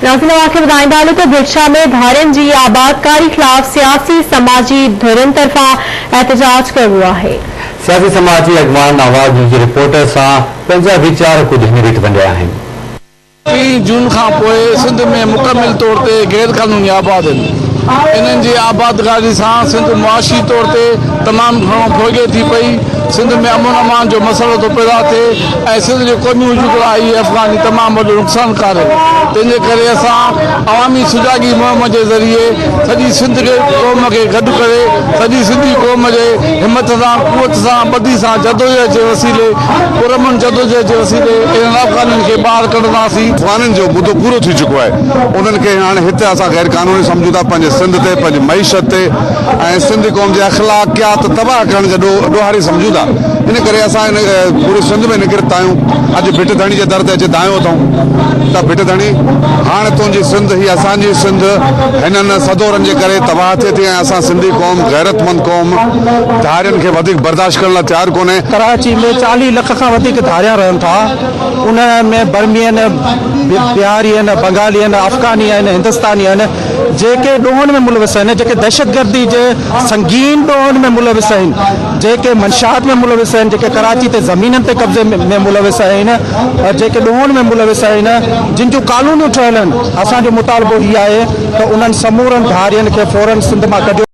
ناظرين اوهان کي ٻڌائيندا هلون ته ڀٽ شاهه ۾ ڌارين جي آبادڪاري خلاف سياسي سماجي ڌرين طرفان احتجاج ڪيو ويو آهي. سياسي سماجي اڳواڻن آواز نيوز جي رپورٽر سان پنهنجا ويچار ڪجهه هن ريت ونڊيا آهن. ٽين جون کان پوء سنڌ ۾ مڪمل طور تي غير قانوني آباد آهن. انهن جي آبادگاري سان سنڌ معاشي طور تي تمام گهڻو ڦوڳي ٿي پئي. سنڌ ۾ امن امان جو مسئلو ٿو پيدا ٿئي ۽ سنڌ جي قومي وجود لاء اهي افغاني تمام وڏو نقصانڪار آهن تنهن جي ڪري اسان عوامي سجاڳي مهم جي ذريعي سڄي سنڌ کي قوم کي گڏ ڪري سڄي سنڌي قوم جي همت سان قوت سان ٻڌي سان جدوجهد جي وسيلي پرامن جدوجهد جي وسيلي انهن افغانين کي ٻاهر ڪڍنداسين. افغانين جو مدو پورو ٿي چڪو آهي انهن کي هاڻ هتي اسان غير قانوني سمجهون ٿا پنهنجي سنڌ تي پنهنجي معيشت تي ۽ سنڌي قوم جي اخلاقيات تباهه ڪرڻ جا ڏوهاري سمجهون ٿا ان ڪري اسان ان پوري سنڌ ۾ نڪرتا آهيون اڄ ڀٽ ڌڻي جي در تي اچي دانهيو اٿئون ته ڀٽ ڌڻي هاڻ تنهنجي سنڌ هي اسان جي سنڌ هنن سدورن جي ڪري تباهه ٿئي ٿي ۽ اسان سنڌي قوم غيرتمند قوم ڌارين کي وڌيڪ برداشت ڪرڻ لاء تيار ڪونهي. ڪراچي ۾ 40 لک کان وڌيڪ ڌاريا رهن ٿا ان ۾ برمي آهن، بهاري آهن، بنگالي آهن، افغاني آهن، هندستاني آهن. جيڪي ڏوهن ۾ ملوث آهن، جيڪي دهشتگردي جي سنگين ڏوهن ۾ ملوث آهن، جيڪي منشيات ۾ ملوث آهن، جيڪي ڪراچي تي زمينن تي قبضي ۾ ملوث آهن، جيڪي ڏوهن ۾ ملوث آهن، جن جون ڪالونيون ٺهيل آهن، اسان جو مطالبو هي آهي ته انهن سمورن ڌارين کي فورن سنڌ مان ڪڍيو.